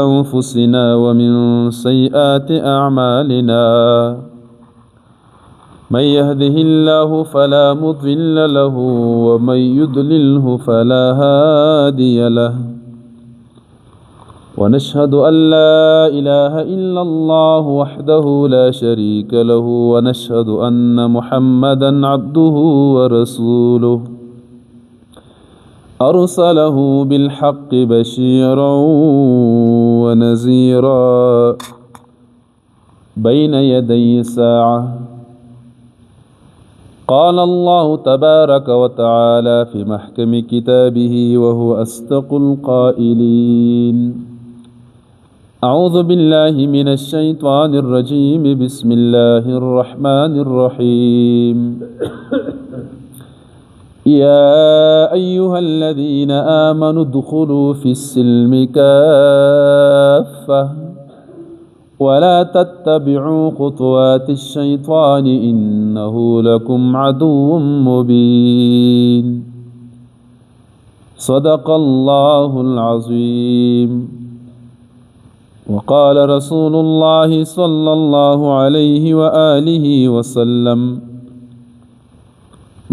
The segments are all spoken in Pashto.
أنفسنا ومن سيئات أعمالنا، من يهده الله فلا مضل له ومن يضلله فلا هادي له، ونشهد أن لا إله إلا الله وحده لا شريك له، ونشهد أن محمدا عبده ورسوله، أرسله بالحق بشيرا ونذيرا بين يدي الساعة. قال الله تبارك وتعالى في محكم كتابه وهو أصدق القائلين: أعوذ بالله من الشيطان الرجيم، بسم الله الرحمن الرحيم. يا أيها الذين آمنوا ادخلوا في السلم كافة ولا تتبعوا خطوات الشيطان إنه لكم عدو مبين. صدق الله العظيم. وقال رسول الله صلى الله عليه وآله وسلم: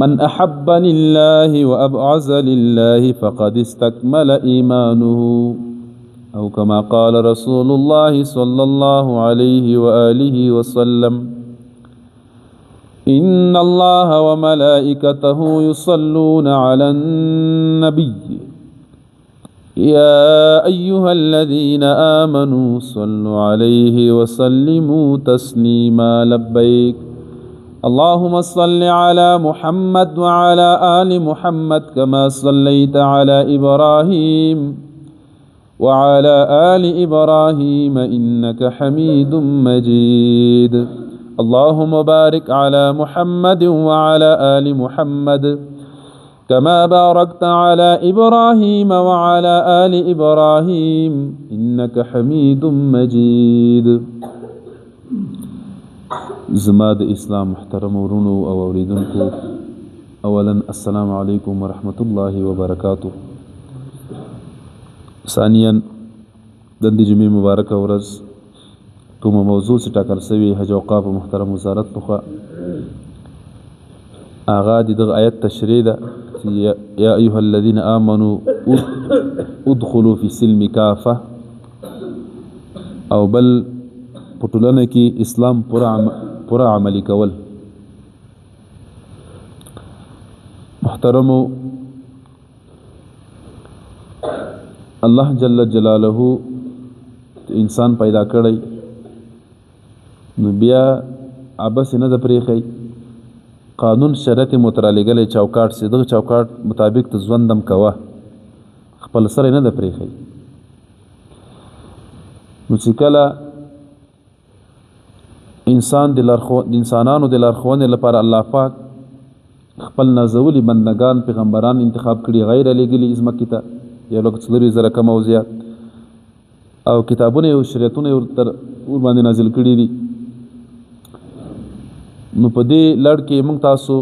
من أحب لله وأبعز لله فقد استكمل إيمانه، أو كما قال رسول الله صلى الله عليه وآله وسلم: إن الله وملائكته يصلون على النبي يا أيها الذين آمنوا صلوا عليه وسلموا تسليما. لبيك اللهم صل على محمد وعلى آل محمد كما صليت على إبراهيم وعلى آل إبراهيم إنك حميد مجيد. اللهم بارك على محمد وعلى آل محمد كما باركت على إبراهيم وعلى آل إبراهيم إنك حميد مجيد. زما د اسلام محترم ورونو او اوریدونکو، اولا السلام علیکم ورحمت الله وبرکاته. ثانیا د دې جمعې مبارکه ورځ کومه موضوع چې ټاکل شوې حج اوقاف محترم وزارت لخوا، هغه د دغه آیت تشریح ده چې یا ایها الذین آمنو ادخلوا فی السلم کافه، او بل په ټولنه کې اسلام پوره عملي کول. محترمو، الله جل جلاله انسان پیدا کړی نو بیا عبث نه ده پرېښی، قانون شریعت مو ته رالیږلی چوکاټ چې دغه چوکاټ مطابق ته ژوند هم کوه، خپل سره یې نه ده پرېښی. نو چې کله انسان د انسانانو د لارښوونې لپاره الله پاک خپل نازولي بندګان پیغمبران انتخاب کړي، غیر لیږلي ځمکې ته یو لک څلورویشت زره کم او زیات، او کتابونه او شریعتونه یې ورباندې نازل کړي دي. نو په دې لړ کې موږ تاسو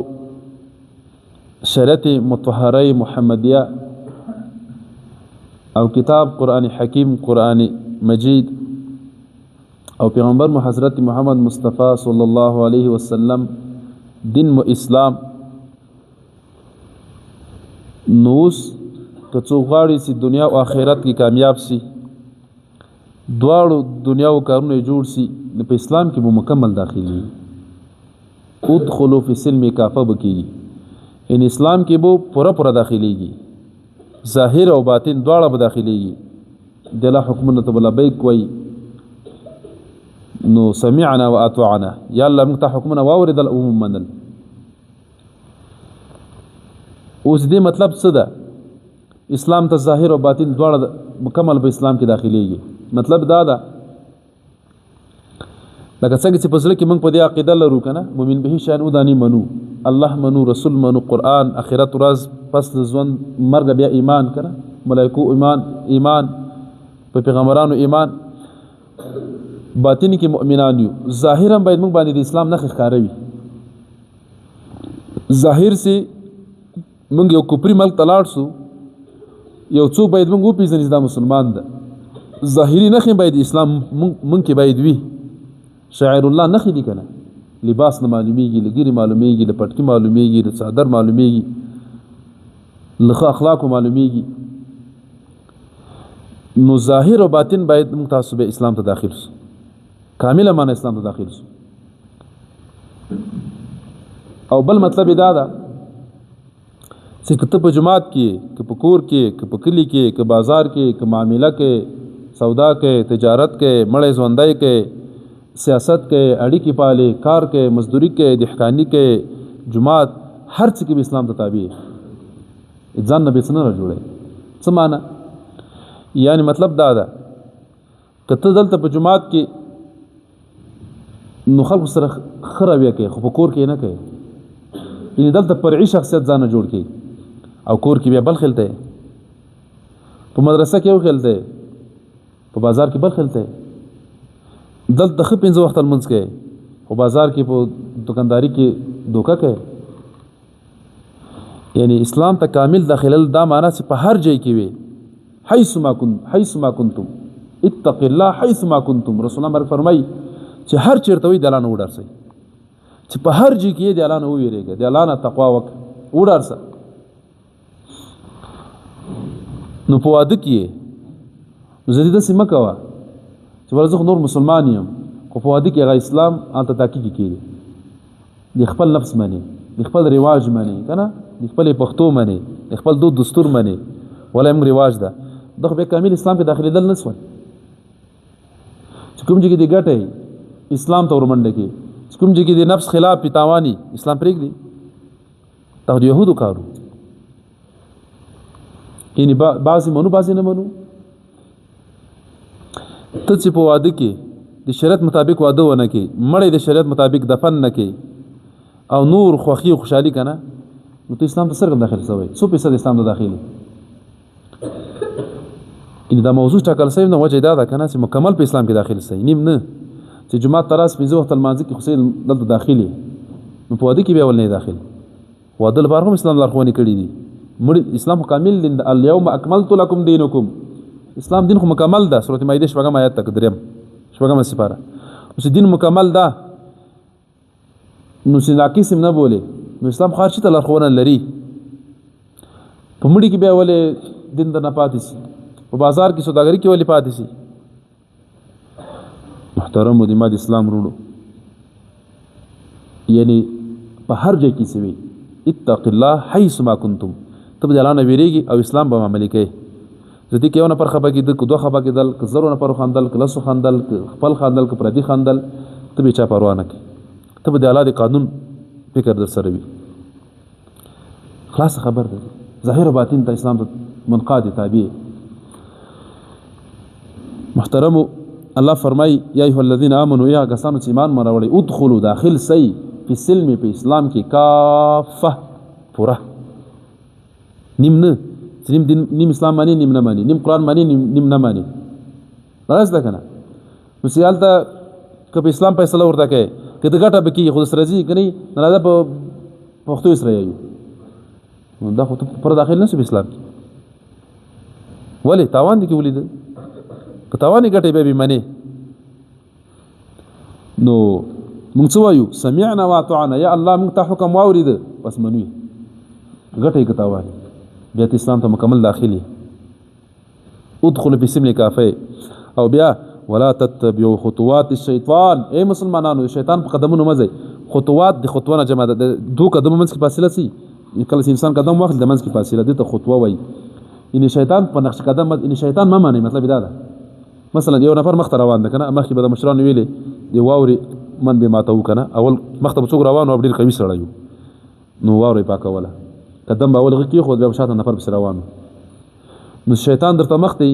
شریعت مطهره محمدیه او کتاب قرآن حکیم، قرآن مجید او پیغمبر مو حضرت محمد مصطفی صلی الله علیه وسلم دین مو اسلام. نو اوس که څوک غواړي چې دنیا او آخرت کې کامیاب سي، دواړو دنیا او کارونه یې جوړ سي، نو په اسلام کې به مکمل داخلي، ادخلوا فی السلم کافه به کېږي، یعنې اسلام کې به پوره پوره داخليږي، ظاهر او باطن دواړه به داخليږي. د الله حکمونه ته به لبیک وایي، نو سمعنا واطعنا، یا الله موږ ته حکمونه واورېدل او ومنل. اوس دې مطلب څه ده؟ اسلام ته ظاهر او باطن دواړه مکمل په اسلام کې داخليږي. مطلب دا ده لکه څنګه چې په زړه کې موږ په دې عقیده لرو که نه، مؤمن به شیان ودانې منو، الله منو، رسول منو، قرآن، آخرت ورځ، پس د ژوند مرګ بیا ایمان که نه، ملایکو ایمان، ایمان په پیغمبرانو ایمان، باطن کې مؤمنان یو. ظاهرا باید موږ باندې د اسلام نښې ښکاره وي. ظاهر سي موږ یو کفري ملک ته لاړ سو، یو څوک باید موږ وپېژني چې دا مسلمان ده. ظاهري نښې باید اسلام مونږ کې باید وي. شاعر الله نښې دي که نه، لباس نه معلومیږي، له ږیرې معلومیږي، له پټکي معلومیږي، له څادر معلومیږي، له ښه اخلاقو معلومیږي. نو ظاهر او باطن باید موږ تاسو به اسلام ته داخل سو، کامله معنی اسلام ته داخل سو. او بل مطلب دا ده چې که ته په جومات کې، که په کور کې، که په کلي کې، که بازار کې، که معامله کې، سودا کې، تجارت کې، مړی ژوندی کې، سیاست کې، اړیکې پالې، کار کې، مزدوري کې، دهقاني کې، جومات، هر څه کې به اسلام ته تابع یې، ځان نه به څه نه را جوړوې. څه معنی؟ یعنی مطلب دا ده که ته دلته په جومات کې نو خلکو سره ښه رویه کوې، خو په کور کې نه کوې، یعنی دلته فرعي شخصیت ځانه جوړ کړي او کور کې بیا بل خیل ته، په مدرسه کې یو خیل ته، په بازار کې بل خیل ته. دلته ښه 5 وخته لمونځ کوې، خو بازار کې په دکانداري کې دوکه کوې. یعنی اسلام ته کامل داخلل دا معنا چې په هر ځای کې وي، حیث ما حیث ما کنتم اتق الله حیث ما کنتم. رسول الله فرمایي چې هر چېرته وي د الله نه وډار سئ، چې په هر ځای کې د الله نه وویرېږه، د الله نه تقوا وکړه، وډار سه. نو په واده کې یې زه دې داسې مه کوه چې ولا زه خو نور مسلمان یم، خو په واده کې هغه اسلام هلته تحقیق کېږي، د خپل نفس منې، د خپل رواج منې، که نه د خپلې پښتو منې، د خپل دود دستور منې، ولا یې موږ رواج ده. دا خو بیا کامل اسلام کې داخلېدل نه سول. چې کوم ځای کې د ګټه اسلام ته ورمنډه کړي، چې کوم ځای کې د نفس خلاف وي تاواني اسلام پرېږدي، دا خو د یهودو کار و. یعنی بعضې منو بعضې نه منو. ته چې په واده کې د شریعت مطابق واده ونه کړې، مړی د شریعت مطابق دفن نه کړې او نور خوښي او خوشحالي که نه، نو ته اسلام ته څرنګه داخل سوی؟ څو فیصد اسلام ته داخل یې؟ یعنی دا موضوع ټاکل سوی نه، وجه دا ده که نه چې مکمل په اسلام کې داخل سوی، نیم نه. چې جومات ته راس 5 وخته لمانځه کې خو دلته داخل یې، نو په واده کې بیا ولې نه داخل؟ واده لپاره هم اسلام لارښوونې کړې دي. مړي اسلام خو کامل دین ده، الیوم اکملت لکم دینکم، اسلام دین خو مکمل ده. سورة مائده 6 آیت تک 3 شپږمه سپاره. نو چې دین مکمل ده نو چې ناقص هم نه بولې، نو اسلام خو هر شي ته لارښوونه لري. په مړي کې بیا ولې دین درنه پاتې سي؟ په بازار کې سوداګري کې ولې پاتې سي؟ محترمو د ما د اسلام وروڼو، یعنی په هر ځای کې څه وي، اتق الله حیث ما کنتم، ته به د الله نه وېرېږي او اسلام به معاملې کوې. زه دې کې یو نفر خفه کېده، که دوه خفه کېدل، که زرو نفرو خندل، که لسو خندل، که خپل خندل، که پردي خندل، ته به چا پروا نه کوې، ته به د الله د قانون فکر در سره وي. خلاصه خبر ده، ظاهر او باطن ته اسلام ته منقاد تابع. محترمو الله فرمای یا ایها الذین آمنو، یا کسانو چې ایمان مو راوړی، ادخلوا داخل سئ فی السلم، په اسلام کې کافه پوره، نیم نه، چې نیم دین نیم اسلام مانی نیم نه مانی، نیم قرآن مانی نیم نه مانی، راځه ده که نه؟ نو چې هلته که په اسلام فیصله ورته کوې، که د ګټه به کېږي خو د سره ځي که نه نو راځه په پښتو یې سره یایو، نو دا خو ته پوره داخل نه شې په اسلام کې. ولې تاوان دې کې ولیدل؟ که تاوان یې ګټې بیا بې منې. نو موږ څه وایو؟ سمعنا واطعنا، یا الله موږ ته حکم واورېده بس منو یې، ګټه یې که تاوان یې، بیا ته اسلام ته مکمل داخل یې. ادخلوا فی السلم کافه. او بیا ولا تتبعوا خطوات الشیطان، ای مسلمانانو شیطان په قدمونو مه ځئ. خطوات د خطوه نه جمع ده، د دوو قدمو منځ کې فاصله څه؟ کله چې انسان قدم واخلي د منځ کې فاصله، دې ته خطوه وایي. یعنی شیطان په نقش قدم، یعنی شیطان مه مانئ، مطلب یې دا ده. مثلا یو نفر مخته روان ده که نه، مخکې به د مشرانو ویلې د واورې من به ماتوو که نه، اول مخته به څوک روان و، ډېر قوي سړی و، نو واوره یې پاکوله، قدم به اول هغه کېښود، بیا به شاته نفر پسې روان و. نو شیطان درته مخ دی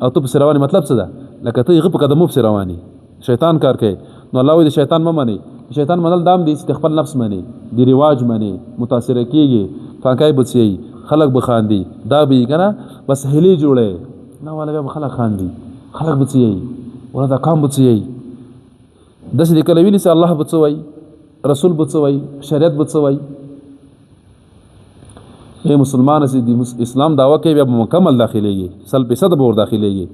او ته پسې روان یې، مطلب څه ده؟ لکه ته هغه په قدمو پسې روان یې، شیطان کار کوي. نو الله وایي د شیطان مه منئ. شیطان منل دام دی چې د خپل نفس منې، د رواج منې، متاثره کېږي، فانکای به څیي، خلک به خاندي، دا به یې که نه بس هیلې جوړوي، نه والا بیا به خلک خاندي، خلک به څیي، ولا دا قام به څیي. داسې دې کله ویلي چې الله به څه وایي، رسول به څه وایي، شریعت به څه وایي؟ ای مسلمانه چې د اسلام دعوه کوي بیا به مکمل داخلېږي، 100% به ور داخلېږي.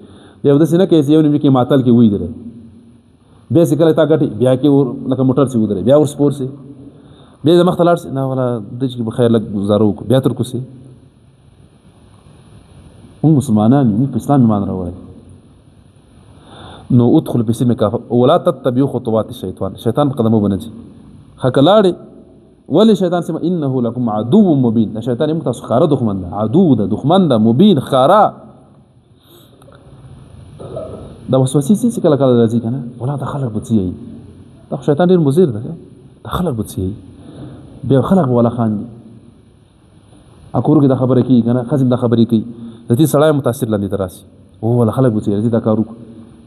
بیا داسې نه کوي چې یو نیم کې معطل کې وایي درې، بیا چې کله تا ګټي بیا کې ور لکه موټر چې ودرې بیا ور سپور سي، بیا د مخته لاړ سي، نه ولا د چې په خیر لږ ګزاره وکړو بیا تر کوسي. موږ مسلمانان یو، موږ په اسلام ایمان راوړی. نو ادخل په سلم کافه ولا تتبعوا خطوات الشیطان، شیطان په قدمو باندې ځي. ښه که لاړې ولې شیطان سم انه لکم عدو مبین، دا شیطان موږ تاسو ښکاره دښمن ده، عدو ده، دښمن ده، مبین ښکاره. دا وسوسې څه چې کله کله راځي که نه، ولا دا خلک به څه وایي، دا خو شیطان ډېر مضر ده، دا خلک به څه وایي، بیا خلک به ولا خاندي. کور کې دا خبره کېږي که نه، ښځې هم دا خبرې کوي، د دې سړی متاثر لاندې ته راسي، او ولا خلک به څه وایي، راځي دا کار وکړو.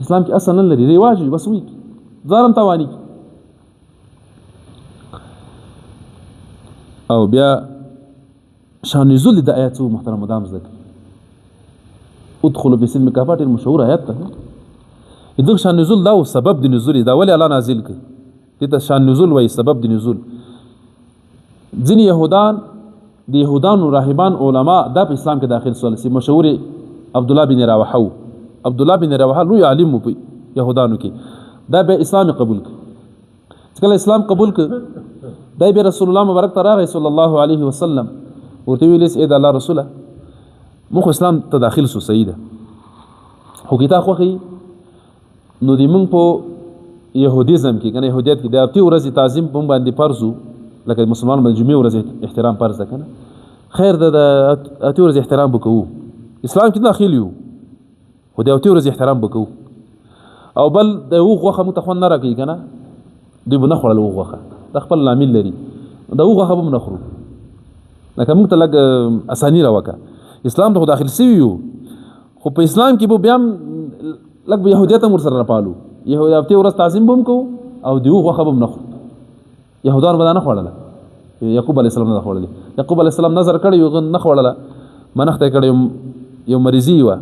اسلام کې اصل نه لري، رواج وي بس، وایي ځان هم تاواني. او بیا شان نزول د آیات څو محترم مدام زده کړي. ادخلوا بالسلم کافه ډېر مشهور آیت ده. دغه شان نزول دا و سبب د نزول، دا ولې الله نازل کړ؟ دې ته شان نزول وایي، سبب د نزول. ځینې یهودان، د یهودانو راهبان علما دا په اسلام کې داخل سول، چې مشهور عبدالله بن رواحه و. عبدالله بن رواحه لوی عالم و په یهودانو کې، دا بیا اسلام قبول کړ. چې کله اسلام قبول کړ، دا بیا رسول الله مبارک ته راغی صلی الله علیه وسلم، ورته ویل چې ای د الله رسوله، موږ اسلام ته داخل سو، صحیح ده، خو که تا خوښي نو د موږ په یهودیزم کې که نه، یهودیت کې د هفتې ورځې تعظیم په موږ باندې فرض و، لکه مسلمان باندې جمعې ورځې احترام فرض ده که نه، خیر ده د هفتې ورځې احترام به کوو، اسلام کې داخل یو خو د هفتې ورځې احترام به کوو. او بل د اوښ غوښه موږ ته خوند نه راکوي که نه، دوی به نه خوړل اوښ غوښه، دا خپل لامل لري، د اوښ غوښه به هم نه خورو، لکه موږ ته لږ اساني راوکړه. اسلام ته خو داخل سوي یو، خو په اسلام کې به بیا هم لږ به یهودیت هم ورسره راپالو، یهودي هفتې ورځ تعظیم به هم کوو او د اوښ غوښه به هم نه خورو. یهودانو به دا نه خوړله، یعقوب علیه السلام نه ده خوړلې، یعقوب علیه السلام نظر کړی یو، هغه نه خوړله، منښته یې کړې، یو مریضي وه،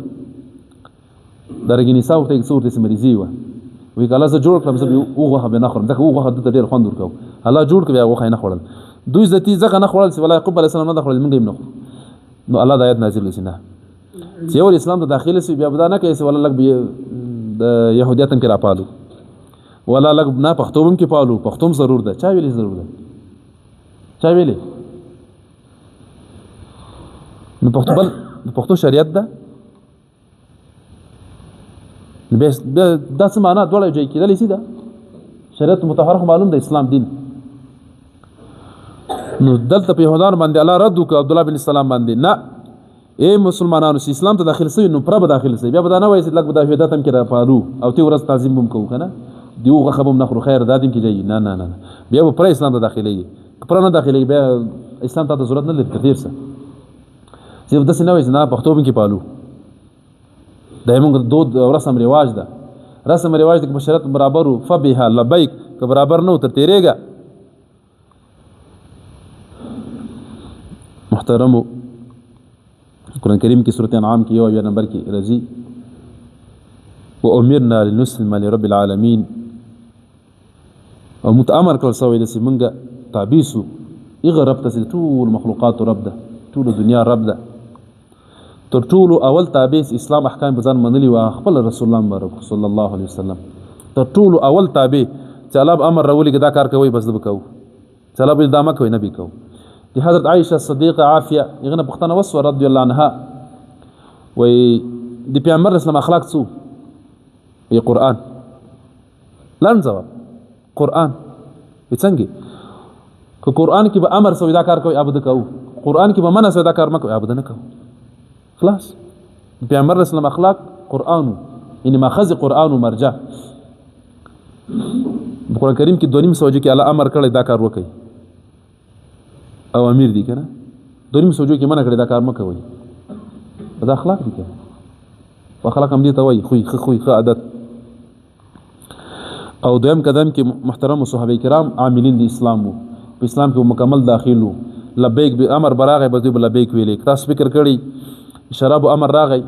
دارنګه نساء ورته یې څه ورته مریضي وه، وایي که الله زه جوړ کړم زه به اوښ غوښه به نه خورم، ځکه اوښ غوښه ده ته ډېر خوند ورکوو، الله جوړ کړ بیا غوښه یې نه خوړل. دوی ذاتي ځکه نه خوړل چې ولا یعقوب علیه السلام نه ده خوړلې، موږ یې هم نه خورو. نو الله دا آیت نازل کړ چې نه، چې یو اسلام ته داخل سي بیا به دا نه کوي چې ولا لږ به د یهودیت هم کې راپالو، ولا لږ نه پښتو هم کې پالو، پښتو هم ضرور ده. چا ویلې ضرور ده؟ چا ویلې؟ نو پښتو بل د پښتو شریعت ده، نو بیا دا څه معنا دواړه یو ځای کېدلی سي؟ ده شریعت مطهر خو معلوم ده اسلام دین. نو دلته په یهودانو باندې الله رد وکړ، عبدالله بن سلام باندې، نه ای مسلمانانو چې اسلام ته داخل سوي نو پره به داخل سي، بیا به دا نه وایي چې لږ به دا یهودیت هم کې راپالو او تی ورځ تعظیم به هم کوو که نه، د اوښ غوښه به هم نه خورو، خیر دا دین کې ځای نه، نه نه نه، بیا به پره اسلام ته داخلېږي، که پره نه داخلېږي بیا اسلام ته ضرورت نه لري تر تېر سه. چې داسې نه وایي چې نه پښتو به هم کې پالو، دا موږ دود او رسم رواج ده، رسم رواج ده که په شریعت برابر و فبها لبیک، که برابر نه و تر تېرېږه. محترمو قرآن کریم کې سورة انعام کې یو اویا نمبر کې راځي، وامرنا لنسلم لرب العالمین، او موږ ته امر کړل سوی دی چې موږ تابع سو هغه رب ته چې د ټولو مخلوقاتو رب ده، ټولو دنیا رب ده. تر ټولو اول تابع چې اسلام احکام په ځان منلي وه خپل رسول الله مبارک صلی الله علیه وسلم، تر ټولو اول تابع چې الله به امر راولېږي دا کار کوئ بس ده به کوو، چې الله به دا مه کوئ نه به کوو. د حضرت عایشه صدیقه عافیه هغه نه پوښتنه وسوه رضی الله عنها، وایي د پیغمبر اسلام اخلاق څه وو؟ وایي قرآن. لنډ ځواب قرآن. وایي څنګه؟ که قرآن کې به امر سوی دا کار کوئ هغه به ده کوو، قرآن کې به منع سوی دا کار مه کوئ هغه به ده نه کوو. خلاص پیغمبر اسلام اخلاق قرآن و، یعنی ماخذ قرآن و مرجع. په قرآن کریم کې دوه نیم سوه کې الله امر کړی دا کار وکړئ او امیر دی که نه، دوه نیم سوه کې منع کړی دا کار مه کوئ، دا اخلاق دی که نه، اخلاق هم دې ته وایي، خوی ښه خوی ښه عادت. او دویم قدم کې محترم صحابه کرام عاملین د اسلام وو، په اسلام کې مکمل داخل وو، لبیک به امر به راغی بس دوی به لبیک ویلې. که تاسو فکر کړی شرابو امر راغی،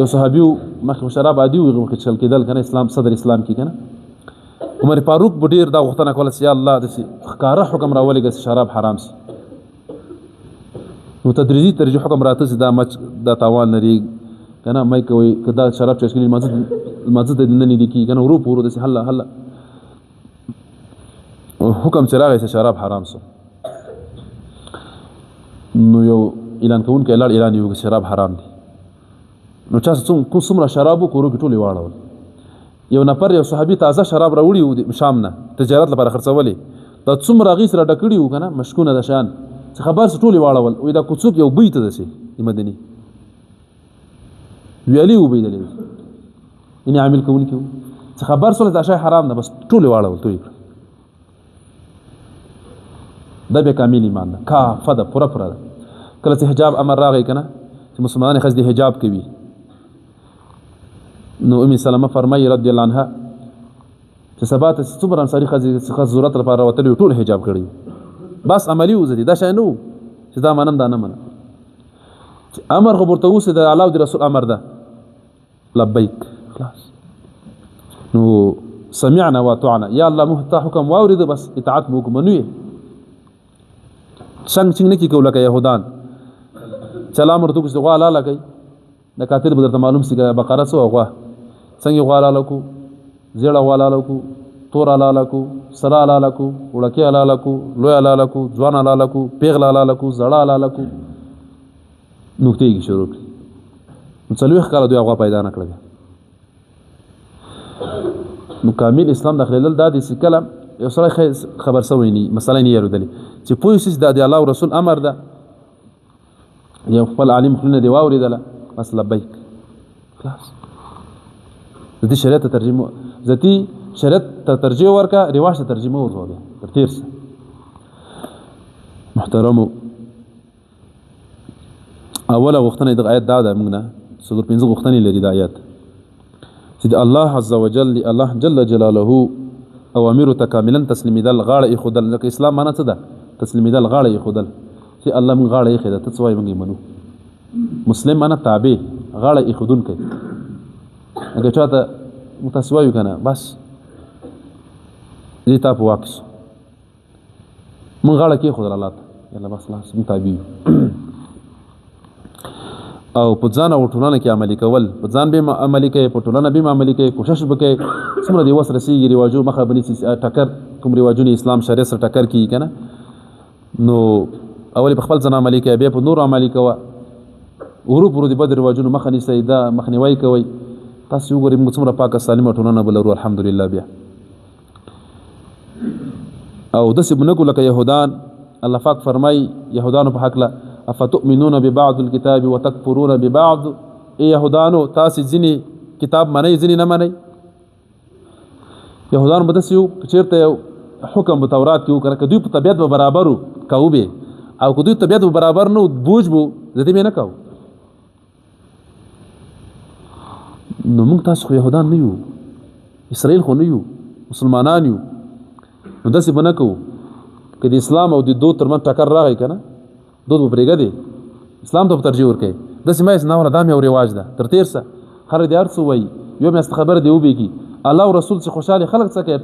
یو صحابي و مخکې خو شراب عادي وو، هغه وخت چل کېدل که نه اسلام صدر اسلام کې که نه، عمر فاروق به ډېر دا غوښتنه کوله چې یا الله داسې ښکاره حکم راولېږه چې شراب حرام سي. نو تدریجي تدریجي حکم راته چې دا مچ دا تاوان لري، که نه مه یې کوئ، که دا شراب چې څښلي لمانځه ته دې نه نږدې کېږي که نه، ورو په ورو داسې هله هله حکم چې راغی چې شراب حرام سو، نو یو اعلان کوونکی لاړ اعلان یې وکړ شراب حرام دي. نو چا څومره شراب وو کورو کې ټول یې واړول. یو نفر یو صحابي تازه شراب راوړي وو شام نه تجارت لپاره خرڅولې، دا څومره هغې سره ډک کړي وو که نه مشکونه د شیان چې خبر سو ټول یې واړول. وایي دا کوڅو کې یو بوی ته داسې د مدینې ویالې وبویدلې، یعنې عامل کوونکي وو چې خبر سول دا شی حرام ده، بس ټول یې واړول توی کړل. دا بیا کامل ایمان ده، کافه ده، پوره پوره ده. کله چې حجاب امر راغی که نه چې مسلمانان ښځې دې حجاب کوي، نو ام سلمه فرمایي رضی الله عنها چې سبا ته څومره انصاري ښځې څخه ضرورت لپاره راوتلې وې ټول حجاب کړی، بس عملي وځي، دا شی نه وو چې دا منم دا نه منم، چې امر خو ورته اوسې د الله او د رسول امر ده، لبیک خلاص. نو سمعنا واطعنا، یا الله موږ ته حکم واورېده بس اطاعت مو وکړو، منو یې، څنګه څنګه نه کېږو لکه یهودان چې الله امر ورته وکړو چې غوا حلاله کړئ، د قاتل به درته معلوم سي که بقره څه وه، غوا څنګه غوا حلاله کړو، زیړه غوا حلاله کړو، توره حلاله کړو، سره حلاله کړو، وړکۍ حلاله کړو، لوی حلاله کړو، ځوان حلاله کړو، پیغله حلاله کړو، زړه حلاله کړو، نکتې یې شروع کړې. نو 40 کاله دوی غوا پیدا نه کړه بیا. نو کامل اسلام داخلېدل دا دي چې کله یو سړی خبر سوی نه، مسله یې نه اورېدلې، چې پوه شي چې دا د الله او رسول امر ده، یو خپل عالم خولې نه دې واورېدله، بس لبیک خلاص. د دې شریعت ته ترجیح، ذاتي شریعت ته ترجیح ورکړه، رواج ته ترجیح مه ورکوه بیا تر تېر شه. محترمو، اوله غوښتنه دغه آیت دا ده، موږ نه څلور پنځه غوښتنې لري دا آیت، چې د الله عز وجل د الله جل جلاله اوامرو ته کاملا تسلیمېدل، غاړه ایښودل. لکه اسلام معنا څه ده؟ تسلیمېدل، غاړه ایښودل، چې الله موږ غاړه ایښې ده، ته څه وایې موږ یې منو. مسلم معنا تابع، غاړه ایښودونکی. اګر چاته موږ تاسې وایو که نه، بس دې تا په واک سو، موږ غاړه کېښودله الله ته، یاله بس لاس موږ تابع یو. او په ځان او ټولنه کې عملي کول، په ځان به عملي کوي، په ټولنه به عملي کوي، کوشش به کوي څومره دې وس رسېږي رواجو مخه به نیسي، ټکر کوم رواجونه اسلام شریعت سره ټکر کېږي که نه، نو اول په خپل ځان عملي کوي، بیا په نورو عملي کوه، ورو ورو د بد رواجونو مخه نیسئ، دا مخنیوی کوئ. تاسې وګورئ موږ څومره پاکه سالمه ټولنه به لرو الحمدلله. بیا او داسې به نه کړو لکه یهودان. الله پاک فرمایي یهودانو په هکله، افتؤمنون ببعض الكتاب وتکفرون ببعض، ای یهودانو تاسې ځینې کتاب منئ ځینې نه منئ. یهودانو به داسې وو که چېرته یو حکم په تورات کې وکړه، که دوی په طبیعت به برابر وو کوو به، او که دوی طبیعت به برابر نه وو بوج به د دې به یې نه کوو. نو موږ تاسو خو یهودان نه یو، اسرائیل خو نه یو، مسلمانان یو، نو داسې به نه کوو. که د اسلام او د دود ترمنځ ټکر راغی که نه، دود به پرېږدې، اسلام ته به ترجیح ورکوې. داسې مه نه وله دا مې یو رواج ده، تر تېر سه، خلک دې هر څه وایي، یو میاشت خبره دې وبېږي. الله او رسول چې خوشحاله خلک څه کوي؟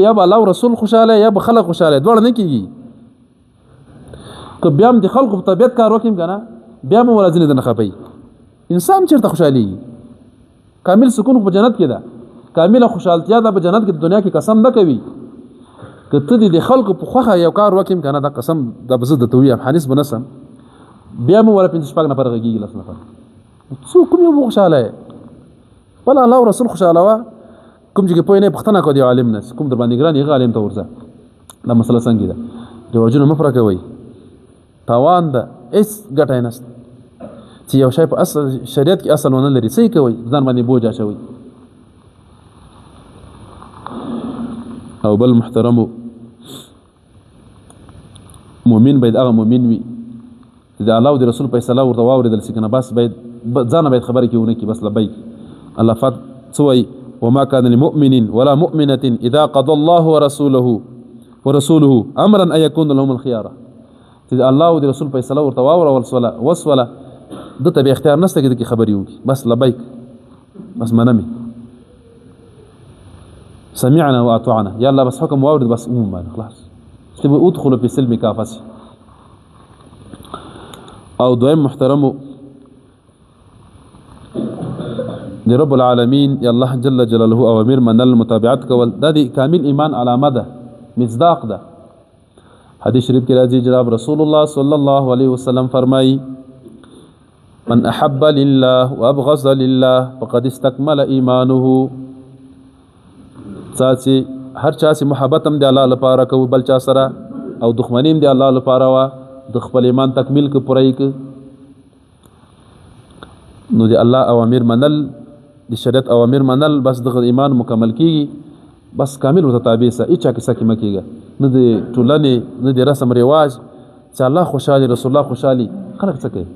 یا به الله او رسول خوشحاله یا به خلک خوشحاله، دواړه نه کېږي. که بیا هم د خلکو په طبیعت کار وکړم که نه، بیا به ولا ځینې درنه خفه وي. انسان چېرته خوشحالېږي؟ کامل سکون خو په جنت کې ده، کامله خوشحالتیا ده په جنت کې، د دنیا کې قسم نه کوي. که ته دې د خلکو په خوښه یو کار وکړم که نه، دا قسم دا به زه درته ووایم، حنیس به نه سم، بیا مو ولا پنځه شپږ نفره غږېږي، لس نفره، څوک کوم یو به خوشحاله یې؟ خپل الله او رسول خوشحاله وه. کوم چې پوه نه یې پوښتنه کوه د یو عالم نه، کوم در باندې ګران یې هغه عالم ته ورځه، دا مسله څنګه ده. رواجونه مه پوره کوئ، تاوان ده، هېڅ ګټه یې نشته. چې یو شی په اصل شریعت کې اصل ونه لري، څه یې کوئ؟ ځان باندې بوج اچوئ. او بل محترمو، مؤمن باید هغه مؤمن وي چې د الله او د رسول فیصله ورته واورېدل سي که نه، بس باید ځانه باید خبرې کې ونه کړي، بس لبیک. الله پاک څه وایي؟ وما كان لمؤمن ولا مؤمنة إذا قضى الله ورسوله أمرا أن يكون لهم الخيارة. چې د الله او د رسول فیصله ورته واورول سوله وسوله، ده ته بیا اختیار نشته چې دکې خبرې وکړي، بس لبیک، بس منمې، سمعنا واطعنا، یا الله بس حکم واورید، بس ومنه خلاص، چې به ادخلوا فی سلم کافه سي. او دویم محترمو، د رب العالمین یا الله جل جلاله اوامر منل، متابعت کول، دا د کامل ایمان علامه ده، مصداق ده. حدیث شریف کې راځي، جناب رسول الله صلی الله علیه وسلم فرمایي: من احب لله وابغض لله فقد استكمل ایمانه. چا چې هر چا چې محبت هم د الله لپاره کوي بل چا سره، او دښمني هم د الله لپاره وه، د خپل ایمان تکمیل که پوره یې که، نو د الله اوامر منل، د شریعت اوامر منل، بس دغه ایمان مکمل کیږي، بس کامل ورته تابع سه، هیچا کیسه کې مه کېږه، نه د ټولنې، نه د رسم رواج، چې الله خوشحالي، رسول الله خوشحالي، خلک څه کوي؟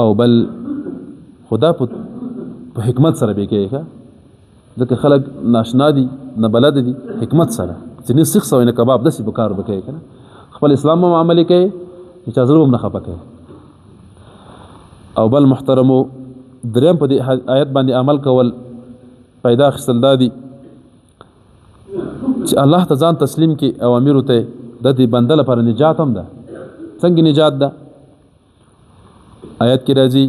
او بل خدا په حکمت سره به کوي، ښه، ځکه خلک ناشنا دي، نه بلد دي، حکمت سره چې نه سیخ سوی نه کباب، داسې په کار به کوي که نه، خپل اسلام هم عملي کوي، چې چا زړه هم نه خفه کوي. او بل محترمو، دریم په دې آیت باندې عمل کول، پیدا اخیستل دا دي چې الله ته ځان تسلیم کړي اوامرو ته، د دې بنده لپاره نجات هم ده. څنګه نجات ده؟ آیت کې راځي: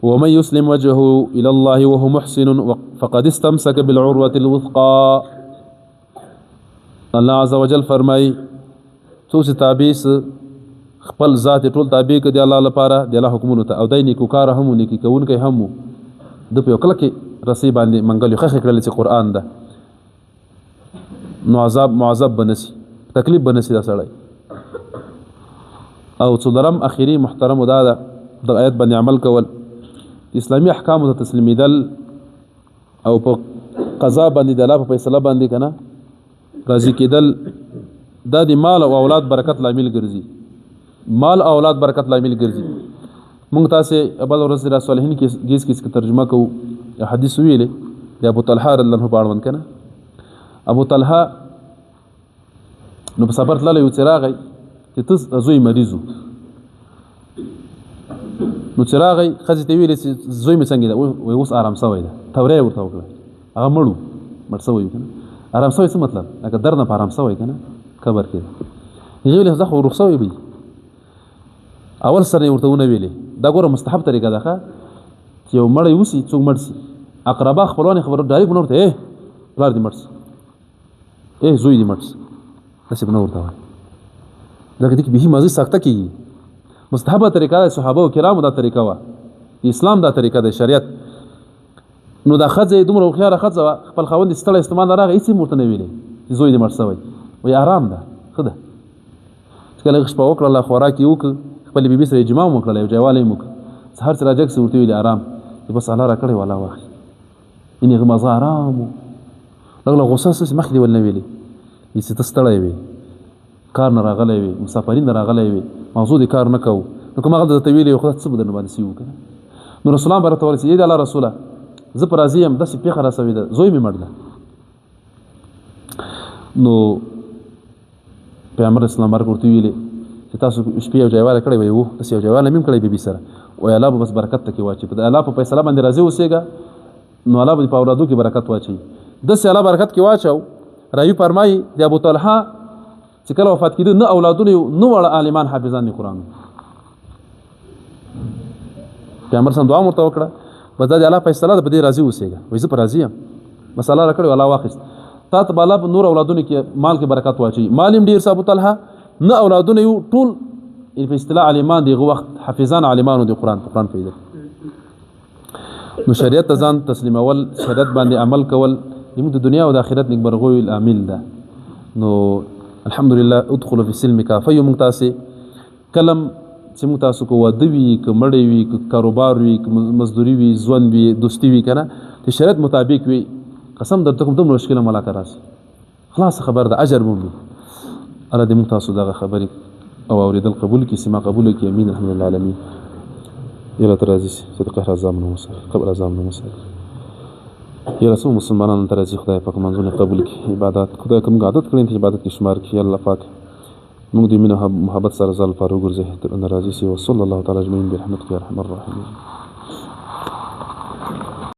ومن يسلم وجهه إلى الله وهو محسن فقد استمسك بالعروة الوثقى. الله عز وجل فرمایي څوک چې تابع سه، خپل ذات ټول تابع کړي د الله لپاره، د الله حکمونو ته، او دی نیکوکاره هم و، نیکي کوونکی هم و، ده په یو کلکې رسۍ باندې منګلې ښخې کړلې چې قرآن ده، نو عذاب معذب به نه سي، تکلیف به نه سي دا سړی. او څلورم اخري محترمو دا ده، د آیت باندې عمل کول، اسلامي احکامو ته تسلیمېدل، او په قضا باندې د الله په فیصله باندې که نه راضي کېدل، دا د مال او اولاد برکت لامل ګرځي، مال او اولاد برکت لامل ګرځي. مونږ تاسې بله ورځ را صالحین کې ګیز کې ترجمه کوو، یو حدیث ویلې د ابو طلحه رضی الله عنه په اړوند که نه. ابو طلحه نو په سفر تللی و، چې راغی چې ته زوی مریض و، نو چې راغی ښځې ته یې ویلې چې زوی مې څنګه ده؟ وایي اوس آرام سوی ده. توره یې ورته وکړه، هغه مړ و، مړ سوی و که نه. آرام سوی څه مطلب؟ لکه درد نه په آرام سوی که نه، قبر کې ده. هغې ویلې زه خو روغ سوی به. اول سره یې ورته ونه ویلې، دا ګوره مستحب طریقه ده، ښه، چې یو مړی وسي، څوک مړ سي، اقربا خپلوان یې خبر ډایرکټ به نه ورته ای پلار دې مړ سي، ای زوی دې مړ سي، داسې به نه ورته وایي، ځکه دې کې بیخي مازي سکته کېږي. مستحبه طریقه ده، صحابه و کرامو دا طریقه وه، د اسلام دا طریقه ده، شریعت. نو دا ښځه یې دومره هوښیاره ښځه وه، خپل خاوند یې ستړی ستومانه راغی، هېڅ یې ورته نه ویلې چې زوی دې مړ سوی، وایي آرام ده، ښه ده. چې کله هغه شپه وکړله، خوراک یې وکړ، خپلې بیبي سره یې جماع هم وکړله، یو جایوالی یې هم وکړ، سهار چې راجګ سي ورته ویلې آرام، چې بس الله راکړی و الله واخلي. یعنې هغه مازغه آرام و، لږ غوسه سه چې مخکې دې ول نه ویلې چې ته ستړی وې، کار نه راغلی وې، مسافري نه راغلی وې، موضوع دې کار نه کوو، نو که ما هغه درته ویلي وي خو دا څه به درنه باندې سي وکړه. نو رسول الله به راته ورسېد، ای د الله رسوله، زه په راضي یم، داسې پېښه راسوې ده، زوی مې مړ ده. نو پیغمبر اسلام مبارک ورته ویلې چې تاسو شپې یو جایوالی کړی وایي، وو داسې یو جایوالی مې هم کړی بیبي سره، وایي الله به بس برکت پکې واچوي، په الله په فیصله باندې راضي اوسېږه، نو الله به دې په اولادو کې برکت واچوي. داسې الله برکت کې واچو. راوي فرمایي د ابو طلحه چې کله وفات کېده، نه اولادونه یې نه واړه عالمان حافظان د قرآن. پیغمبر سم دعا ورته وکړه، بس دا د الله فیصله ده، په دې راضي اوسېږه. وایي زه په راضي یم، بس الله راکړی الله واخیست. تا ته به الله په نور اولادونو کې مال کې برکت واچوي. مال یې هم ډېر سه ابو طلحه، نه اولادونه یې ټول په اصطلاح عالمان دی، هغه وخت حافظان عالمانو د قرآن، په قرآن پوهېدل. نو شریعت ته ځان تسلیمول، شریعت باندې عمل کول زموږ د دنیا او د آخرت نیکمرغیو لامل ده. نو الحمدلله ادخلوا فی السلم کافه یو موږ تاسې کلم چې موږ تاسو که واده وي، که مړی وي، که کاروبار وي، که مزدوري وي، ژوند وي، دوستي وي، که نه د شریعت مطابق وي، قسم درته کوم دومره مشکل هم ولاکه راسي، خلاصه خبر ده، اجر به وي. الله دې موږ تاسو دغه خبرې او اورېدل قبول کړي، سما قبول کړي، امین. الحمدلله العالمین. یاره ته راضي سي، چې د قهر عذاب نه وساتي، قبر عذاب نه وساتي. یاره څو مسلمانانو ته راضي، خدای پاک منځونه قبول کړي، عبادت خدای که موږ عادت کړي ته عبادت کې شمار کړي. الله پاک موږ د مینه محبت سره ځان لپاره وګرځي، تر نه راضي سي. وصلی الله تعالی اجمعین برحمتک یا ارحم الراحمین.